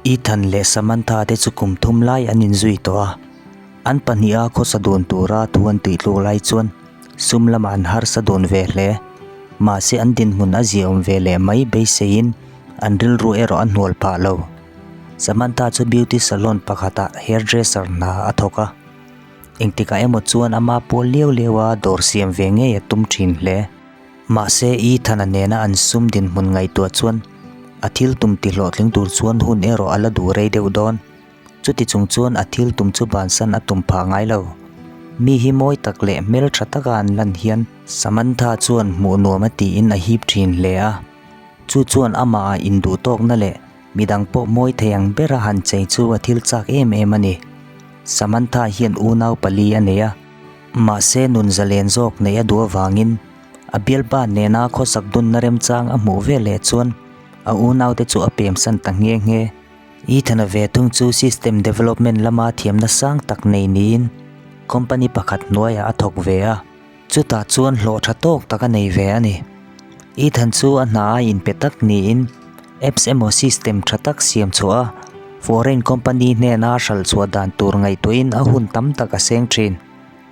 Ethan leh Samantha te chu kum thum lai an inzui tawh a, an pahniha khawsa dun tura thu an tihtluk lai chuan sum lamah an harsa dun ve hle. Mahse an dinhmun a ziaawm ve leh mai beiseiin an rilru erawh a hnual phah lo. Samantha chu beauty salon pakhatah hairdresser hna a thawk a, engtikah emaw chuan ama pawl liau liaua dawr siam ve ngei a tum thin hle. Mahse, Ethan-a nena an sum dinhmun ngaihtuah chuan a thil tum ti hlawhtling tur chuan hun erawh a la duh rei deuh dawn. Chuti chung chuan a thil tum chu bansan a tum phah ngai lo. Mi hi mawi tak leh hmeltha taka an lan hian Samantha chuan hmuh nuam a tiin a hip thin hle a. Chu chuan amah ah induhtawkna leh midang pawh mawi thei ang bera han chei chu a thil chak em em a ni. Samantha hian unau pali a nei a. Mahse nun zalen zawk neih a duh avangin a bialpa nena khawsak dunna remchang a hmuh ve leh chuan a unaute chu a pemsan ta nghe nghe. Ethan-a ve thung chu system development lama thiamna sang tak nei niin company pakhat hnuaiah a thawk ve a, chutah chuan hlawh tha tawk tak a nei ve a ni. Ethan chu a hna a inpe tak niin apps emaw system tha tak siam chhuah a, foreign company hnena hralh chhuah dan tur ngaihtuahin a hun tam tak a seng thin.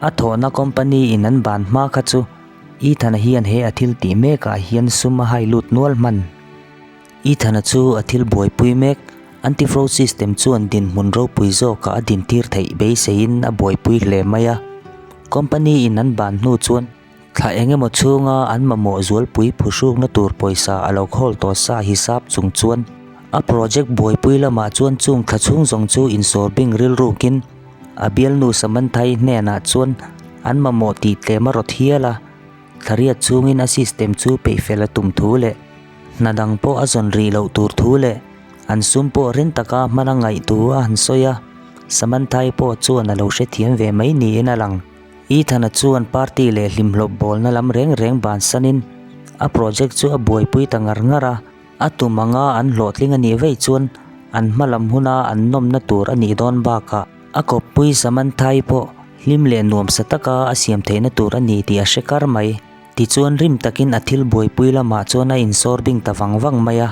A thawhna company in an ban hma kha chu Ethan-a hian he a thil tih mekah hian sum a hai lut nual hman. Ethan-a chu a thil buaipui mek, anti-fraud system chuan dinhmun ropui zawkah a dintir theih beiseiin a buaipui hle mai a. Company in an ban hnu chuan Thla eng emaw chhunga an mamawh zualpui phuhrukna tur pawisa a lo khawl tawh sa hisap chung chuan a project buaipui lamah chuan chung thla chhung zawng chu insawr bing rilrukin a bialnu Samanthai hnenah chuan an mamawh tih tlem a rawt hial a, thla riat chhungin a system chu peihfel a tum thu leh hna dang pawh a zawn rih loh tur thu leh an sum pawh rin taka hman a ngaih thu a han sawi a, Samanthai pawh chuan a lo hrethiam ve mai niin a lang. Ethan-a chuan party leh hlimhlawp bawlna lam reng reng bansanin a project chu a buaipui ta ngar ngar a, a tum anga an hlawhtling a nih vaih chuan an hma lam huna an nawmna tur a nih dawn bakah a kawppui Samantha-i pawh hlim leh nuamsa taka a siam theihna tur a ni tih a hre kar mai. Tichuan rim takin a thil buaipui lamah chuan a insawr bing ta vang vang mai a.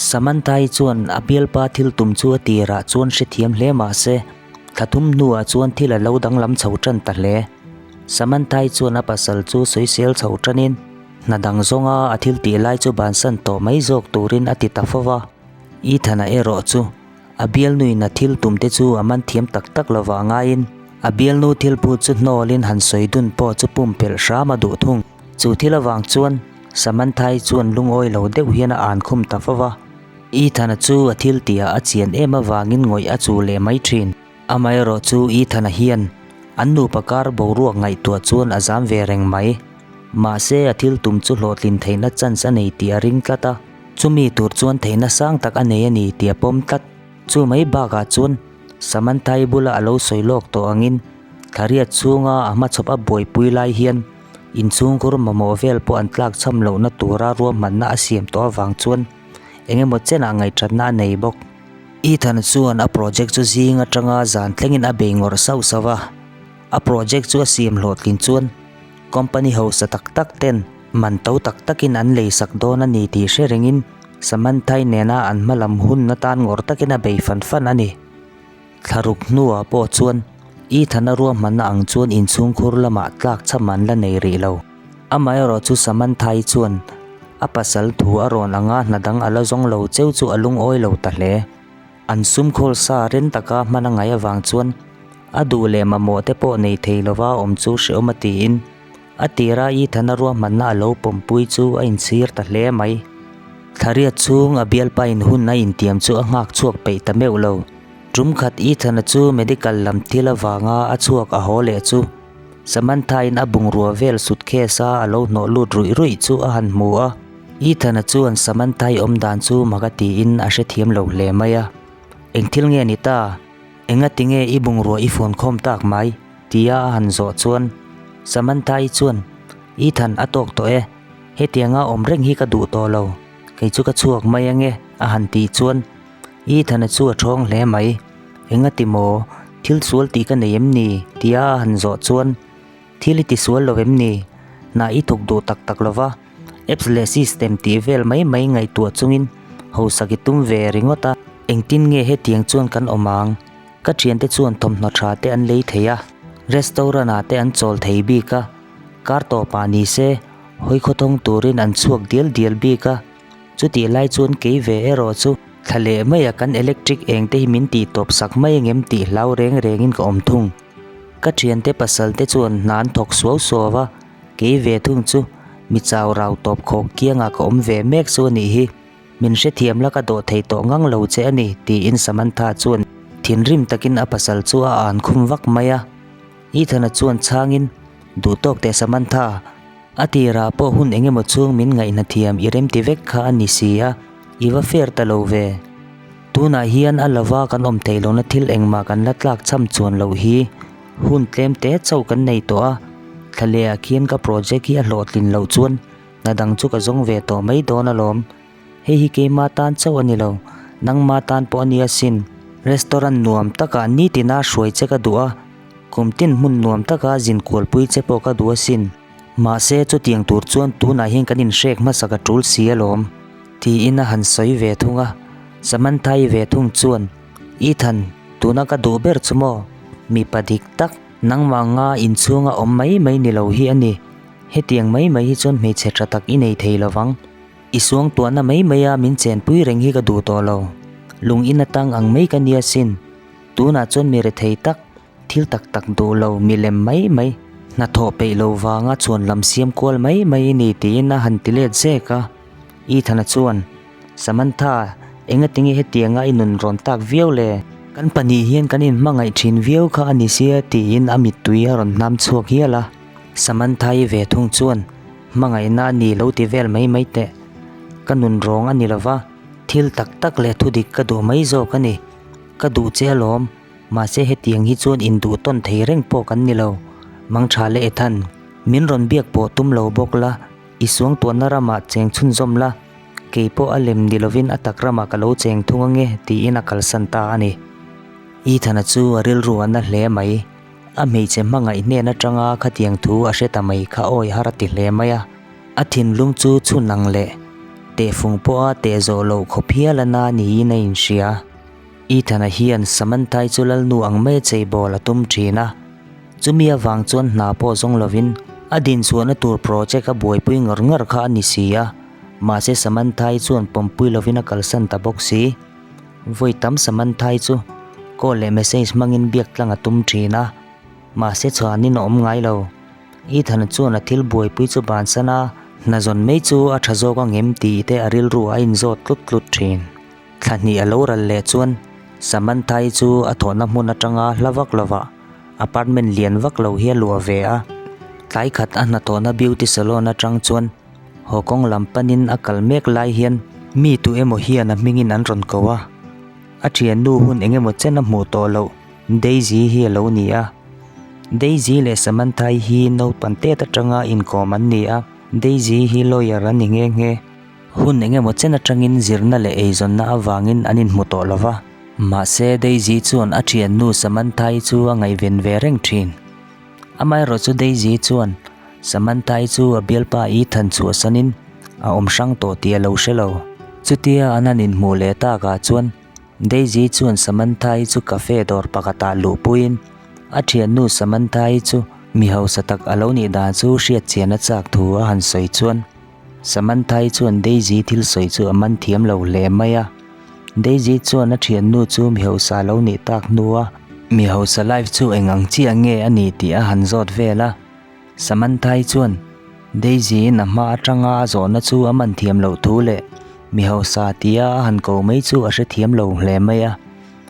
Samantha-i chuan a bialpa thil tum chu a tirah chuan hrethiam hle mah se, Thla thum hnuah chuan thil a lo danglam chho tan ta hle. Samantha-i chuan a pasal chu sawisel chho tanin hna dang zawnga a thil tih lai chu bansan tawh mai zawk turin a ti ta fo va. Ethan-a erawh chu a bialnuin a thil tum te chu a man thiam tak tak lo vah ngaiin a bialnu thil phut chu hnawlin han sawi dun pawh chu pumpelh hram a duh thung. Chu thil avang chuan Samantha-i chuan lungawi lo deuh hian a an khum ta fo va. Ethan-a chu a thil tihah a chian em avangin ngawih a chu leh mai thin. Amaherawh chu Ethan-a hian an nupa kar boruak ngaihtuah chuan a zam ve reng mai. Mahse a thil tum chu hlawhtlin theihna chance a nei tih a ring tlat a, chumi tur chuan theihna sang tak a nei a ni tih a pawm tlat. Chu mai bakah chuan Samantha-i bula a lo sawi lawk tawh angin thla riat chhunga a hmachhawp a buaipui lai hian inchhungkhur mamawh vel pawh an tlakchham lohna tura ruahmanna a siam tawh avang chuan eng emaw chenah ngaihṭhatna a nei bawk. Ethan chuan a project chu zing aṭanga zan thlengin a bei ngawrh sauh sauh a, a project chu a siam hlawhtlin chuan company hausa tak tak ten man to tak takin an lei sak dawn a ni tih hre rengin Samantha-i nena an hma lam hun atan ngawrh takin a bei fan fan a ni. Thlaruk hnuah pawh chuan Ethan-a ruahmanna ang chuan inchhungkhur lamah tlakchham an la nei rih lo. Amaherawh chu Samantha-i chuan a pasal thu a rawn anga hna dang a la zawng lo cheu chu a lungawi lo ta hle. An sum khawl sa ren taka hman a ngaih avang chuan a duh leh mamawh te pawh nei thei lova awm chu hrehawm a tiin a tira Ethan-a ruahmanna a lo pawmpui chu a inchhir ta hle mai. Thlariat chhung a bialpain hun a intiam chu a nghak chhuak peih ta meuh lo. Tum khat Ethan-a chu medical lam thil avanga a chhuak a haw leh chu Samantha-in a bungrua vel suitcase a a lo hnawh lut ruih ruih chu a han hmu a. Ethan-a chuan Samantha-i awm dan chu mak a tiin a hrethiam lo hle mai a. Eng thil nge ni ta? Engati nge i bungrua i fun khawm tak mai? tia a han zawh chuan Samantha-i chuan, Ethan a tawk tawh e, hetianga awm reng hi ka duh tawh lo, kei chu ka chhuak mai ange a han tih chuan Ethan-a chu a ṭhawng hle mai. Engati maw? Thil sual tih ka nei em ni? tia a han zawh chuan, Thil i ti sual lo em ni? Hna i thawk duh tak tak lo va, apps leh system tih vel mai mai ngaihtuah chungin hausak i tum ve ringawt a. Engtin nge hetiang chuan kan awm ang? Ka thiante chuan thawmhnaw tha te an lei thei a, restaurant ah te an chawl thei bik a, kar tawpah ni se hawi khawthawng turin an chhuak dial dial bik a, chutih lai chuan kei ve erawh chu thla leh maia kan electric eng te hi min tih tawp sak mai angem tih hlau reng rengin ka awm thung. Ka thiante pasal te chuan hna an thawk suau suau a, kei ve thung chu mi chau rau tawp khawk kiangah ka awm ve mek chu a nih hi. Min hrethiam la ka dawh thei tawh ngang lo che a ni, tiin Samantha chuan thinrim takin a pasal chu a an khum vak mai a. Ethan-a chuan chhangin, Duh tawk teh Samantha, a tirah pawh hun eng emaw chhung min ngaihna thiam i remti vek kha a ni si a, i va fair ta lo ve. Tunah hian a lova kan awm theih lohna thil engmah kan la tlak cham chuan loh hi hun tlem te chauh kan nei tawh a, thla lehah khian ka project hi a hlawhtlin loh chuan Hna dang chu ka zawng ve tawh mai dawn alawm. Hei hi keima tan chauh a ni lo, nangma tan pawh a ni asin. Restaurant nuam takah nitina hruai che ka duh a, kum tin hmun nuam taka zin kualpui che pawh ka duh asin. Mahse, chutiang tur chuan tunah hian kan inhrek hmasa ka tul si alawm, tiin a han sawi ve thung a. Samantha-i ve thung chuan, Ethan, tuna ka duh ber chu maw? Mipa dik tak, nangmah anga inchhunga awm mai mai ni lo hi a ni. Hetiang mai mai hi chuan hmeichhe tha tak i nei thei lovang. I suang tuahna mai mai a min chenpui reng hi ka duh tawh lo. Lung in atang ang mai ka nia sin. Tunah chuan mi rethei tak, thil tak tak duh lo, mi lem mai mai, hnathawh peih lo vanga chhuan lam siam kual mai mai i ni tiin a han ti let zek a. Ethan-a chuan, Samantha, engatinge hetianga i nun rawn tak viau le? Kan pahnih hian kan inhmangaih thin viau kha a ni sia tiin a mittui a rawn hnam chhuak hial a. Samantha-i ve thung chuan, Hmangaihna a ni lo ti vel mai mai teh. Ka nun rawng a ni lo va, thil tak tak leh thudik ka duh mai zawk a ni. Ka duh che alawm, mahse hetiang hi chuan induh tawn thei reng pawh kan ni lo. Mangtha leh Ethan, min rawn biak pawh tum lo bawk la, i suangtuahna ramah cheng chhunzawm la, kei pawh a lem ni lovin a tak ramah ka lo cheng thung ange tiin a kalsan ta a ni. Ethan-a chu a rilru a na hle mai. A hmeichhe hmangaih hnen atanga khatiang thu a hre ta mai kha awi har a ti hle mai a. A thinlung chu chhun ang leh tehfung pawha teh zawh loh khawp hial a na niin a inhria. Ethan-a hian Samantha-i chu lalnu ang mai a cheibawl a tum thin a. Chumi avang chuan hna pawh zawng lovin a dinchhuahna tur project a buaipui ngawr ngawr kha a ni si a. Mahse Samantha-i chuan pawmpui lovin a kalsan ta bawk si. Vawi tam Samantha-i chu call leh message hmangin biak tlang a tum thin a, mahse chhuanin a awm ngai lo. Ethan chuan a thil buaipui chu bansan a, hna zawn mai chu a tha zawk angem tih te a rilru a inzawt tlut tlut thin. Thla hnih a lo ral leh chuan Samantha-i chu a thawhna hmun atanga hla vak lovah apartment lian vak lo hi a luah ve a. Tlai khat a hnathawhna beauty salon atang chuan Haw kawng lam panin a kal mek lai hian mi tu emaw hian a hmingin an rawn ko a, a thiannu hun eng emaw chen a hmuh tawh loh Daisy hi a lo ni a. Daisy leh Samantha-i hi naupan tet atanga inkawm an ni a, Daisy hi lawyer a ni nghe nghe. Hun eng emaw chen atangin zirna leh eizawnna avangin an inhmu tawh lo va, mahse Daisy chuan a thiannu Samantha-i chu a ngaihven ve reng thin. Amaherawh chu Daisy chuan Samantha-i chu a bialpa Ethan chhuahsanin a awm hrang tawh tih a lo hre lo. Chutia an han inhmuh leh takah chuan Daisy chuan Samantha-i chu cafe dawr pakhatah luhpuiin a thiannu Samantha-i chu mi hausa tak a lo nih dan chu hriat chian a chak thu a han sawi chuan Samantha-i chuan Daisy thil sawi chu a man thiam lo hle mai a. Daisy chuan a thiannu chu mi hausa lo nih tak hnua mi hausa life chu eng ang chiah nge a ni tih a han zawt vel a. Samantha-i chuan Daisy-in a hma atanga a zawhna chu a man thiam loh thu leh mi hausa tia a han ko mai chu a hrethiam lo hle mai a.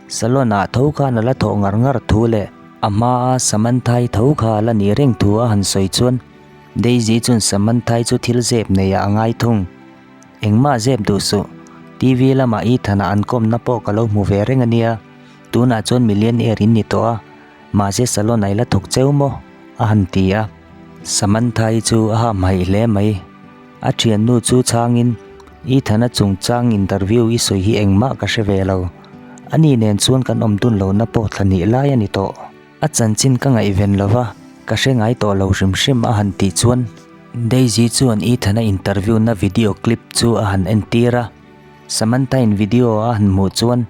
Salon-ah tho khan a la thawh ngar ngar thu leh a hmaa Samantha-i tho kha a la nih reng thu a han sawi chuan Daisy chuan Samantha-i chu thil zep neiah a ngai thung. Engmah zep duh suh. TV lamah Ethan-a an kawmna pawh ka lo hmu ve reng a nia. Tunah chuan millionaire in ni tawh a, mahse salon a i la thawk cheu maw? a han ti a. Samantha-i chu a hamhaih hle mai. A thiannu chu chhangin, Ethan-a chungchang interview i sawi hi engmah ka hre ve lo. Ani nen chuan kan awm dun lohna pawh thla hnih lai a ni tawh. A chanchin ka ngaihven lo va, ka hre ngai tawh lo hrim hrim a han tih chuan Daisy chuan Ethan-a interview na video clip chu a han entir a. Samantha-in video a han hmuh chuan.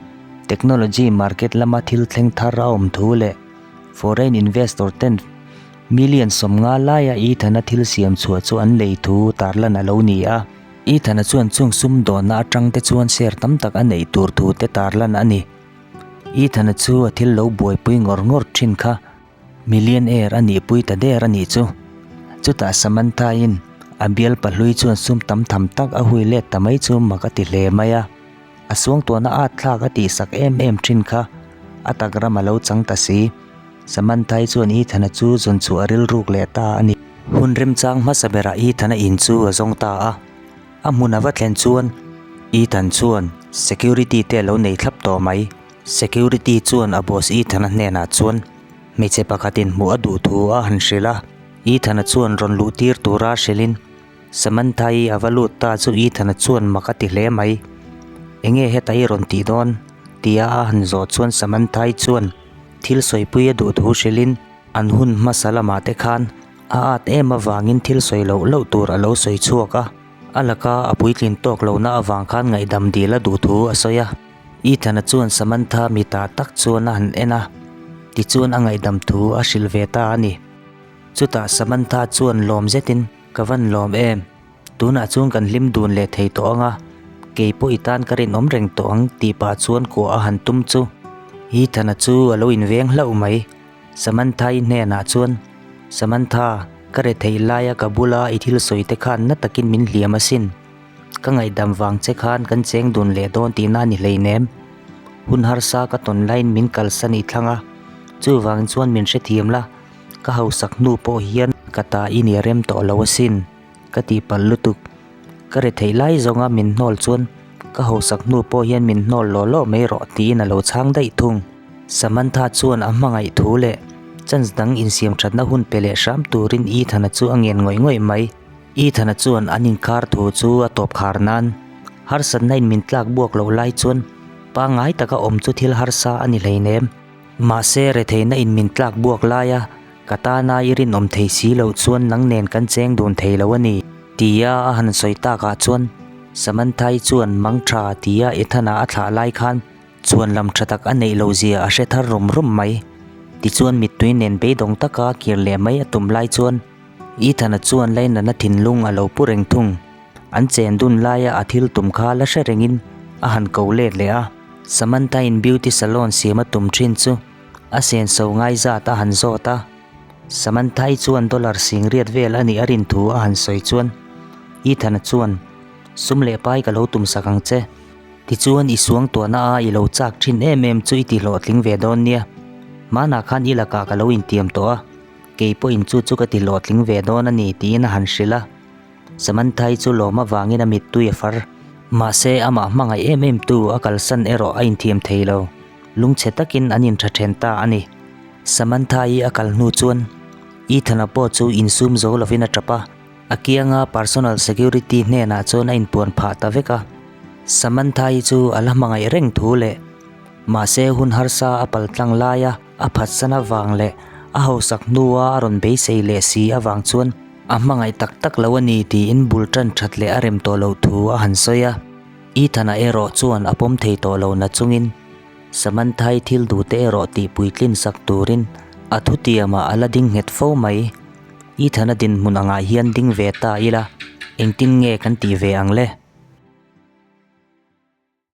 Technology market lama thil thleng thar a awm thu leh foreign investor ten million 50 laia Ethan-a thil siam chhuah chu an lei thu tarlan a lo ni a. Ethan-a chuan chung sumdawnna atang te chuan share tam tak a neih tur thu te tarlan a ni. Ethan-a chu a thil lo buaipui ngawr ngawr thin kha millionaire a nihpui ta der a nih chu. Chutah Samantha-in a bial pahlui chuan sum tam tham tak a hui let ta mai chu mak a ti hle mai a. A suangtuahna at thlak a tihsak em em thin kha a tak ram a lo chang ta si. Samantha-i chuan Ethan-a chu zawn chhuah a rilruk leh ta a ni. Hun remchang hmasa berah Ethan-a in chu a zawng ta a. A hmun a va thlen chuan Ethan chuan security te a lo nei thlap tawh mai. Security chuan a boss Ethan-a hnenah chuan hmeichhe pakhatin hmuh a duh thu a han hrilh a. Ethan-a chuan rawn luh tir tura hrilhin Samantha-i a va lut ta chu Ethan-a chuan mak a ti hle mai. Enge heta i rawn tih dawn? tia a han zawh chuan Samantha-i chuan thil sawipui a duh thu hrilhin an hun hmasa lamah te khan a at em avangin thil sawi loh loh tur a lo sawi chhuak a, a laka a puitlin tawk lohna avang khan ngaihdam dil a duh thu a sawi a. Ethan-a chuan Samantha mitah tak chuan a han en a, tichuan a ngaihdam thu a hrilh ve ta a ni. Chutah Samantha chuan lawm zetin, Ka van lawm em? Tunah chuan kan hlim dun leh thei tawh ang a, kei pawh i tan ka rinawm reng tawh ang tih pah chuan kuah a han tum chu Ethan-a chu a lo inveng hlauh mai. Samantha-i hnenah chuan, Samantha, ka retheih laia ka bula i thil sawi te khan na takin min hliam asin. Ka ngaihdam vang che khan kan cheng dun leh dawn tihna a ni hleinem. Hun harsa ka tawn laiin min kalsan i thlang a, chuvangin chuan min hrethiam la. Ka hausak hnu pawh hian ka ta i nia rem tawh lo asin, ka tihpalh lutuk. Ka re theih lai zawnga min hnawl chuan ka hausak hnu pawh hian min hnawl law law mai rawh tiin a lo chhang daih thung. Samantha chuan a hmangaih thu leh chance dang insiam thatna hun pe leh hram turin Ethan-a chu a ngen ngawih ngawih mai. Ethan-a chuan an inkar thu chu a tawp khar nan harsatna in min tlak buak loh lai chuan pangngai taka awm chu thil harsa a ni hleinem. Mahse retheihna in min tlak buak laia ka tana i rinawm thei si loh chuan nang nen kan cheng dun thei lo a ni, tia a han sawi takah chuan Samantha-i chuan mang tha tia Ethan-a a thlah lai khan chhuan lam tha tak a neih loh zia a hre thar rum rum mai. Tichuan mittui nen beidawng taka kir leh mai a tum lai chuan Ethan-a chuan lainatna thinlung a lo pu reng thung. An chen dun laia a thil tum kha la hre rengin a han ko let leh a. Samantha-in beauty salon siam a tum thin chu a senso ngai zat a han zawt a. Samantha-i chuan dollar singriat vel a nih a rin thu a han sawi chuan Ethan-a chuan, Sum leh pai ka lo tum sak ang che. Tichuan i suang tuahna a i lo chak thin em em chu i ti hlawhtling ve dawn nia. Hmanah khan i lakah ka lo intiam tawh a, kei pawhin chu chu ka ti hlawhtling ve dawn a ni tiin a han hrilh a. Samantha-i chu lawm avangin a mittui a far. Mahse, amah hmangaih em em tu a kalsan erawh a inthiam thei lo. Lungchhe takin an intha then ta a ni. Samantha-i a kal hnu chuan Ethan-a pawh chu insum zo lovin a tap a, a kianga personal security hnenah chuan a inpuan phah ta vek a. Samantha-i chu a la hmangaih reng thu leh mahse hun harsa a paltlang laia a phatsan avang leh a hausak hnua a rawn beisei leh si avang chuan A hmangaih tak tak lo a ni tiin bul tan that leh a rem tawh loh thu a han sawi a. Ethan-a erawh chuan a pawm thei tawh lo na chungin Samantha-i thil duhte erawh tih puitlin sak turin a thutiamah a la ding nghet fo mai. Ethan-a dinhmun angah hian ding ve ta ila, engtin nge kan tih ve ang le?